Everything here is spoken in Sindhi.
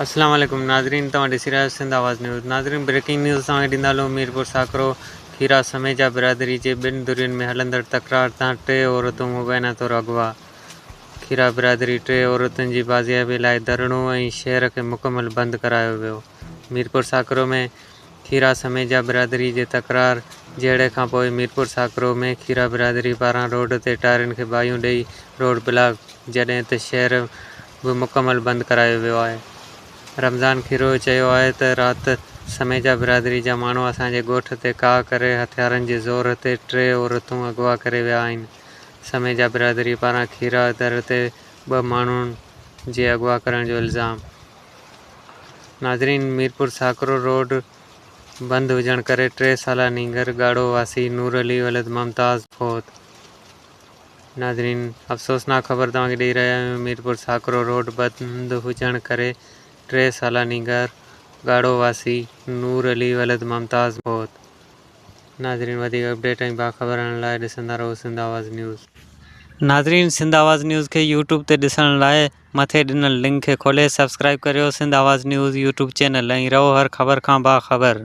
اسلام عليڪم ناظرين توهان ڏسي رهيا آهيو سنڌ آواز نيوز ناظرين بريڪنگ نيوز توهان کي ڏيندا هلون ميرپور ساڪرو کيرا سميجا برادري جي ٻن ڌرين ۾ هلندڙ تڪرار تان ٽي عورتون مبينا طور اغوا کيرا برادري ٽي عورتن جي بازيابي لاء ڌرڻو ۽ شهر کي مڪمل بند ڪرايو ويو ميرپور ساڪرو ۾ کيرا سميجا برادري جي تڪرار جهيڙي کانپوء ميرپور ساڪرو ۾ کيرا برادري پاران روڊ تي ٽائرن کي باهيون ڏئي روڊ بلاڪ جڏهن ته شهر به مڪمل بند ڪرايو ويو آهي. رمضان کيرو چيو آهي ته رات سميجا برادري جا ماڻهو اسان جي ڳوٺ تي ڪاهه ڪري هٿيارن جي زور تي ٽي عورتون اغوا ڪري ويا آهن. سميجا برادري پاران کيرا در تي ٻه ماڻهن جي اغوا ڪرڻ جو الزام. ناظرين ميرپور ساڪرو روڊ بند هجڻ ڪري ٽي سالا نينگر ڳاڙهو واسي نور علي ولد ممتاز فوت. ناظرين افسوسناڪ خبر توهان کي ڏئي رهيا آهيون ميرپور ساڪرو روڊ بند هجڻ ڪري ٽي سالا نينگر ڳاڙهو واسي نور علي ولد ممتاز فوت. ناظرين وڌيڪ اپڊيٽ ۽ باخبر رهڻ لاء ڏسندا رهو سنڌ آواز نيوز. ناظرين سنڌ آواز نيوز کي يوٽيوب تي ڏسڻ لاء مٿي ڏنل لنڪ کي کولي سبسڪرائيب ڪريو Sindh Awaz news YouTube channel ۽ رهو هر خبر کان باخبر.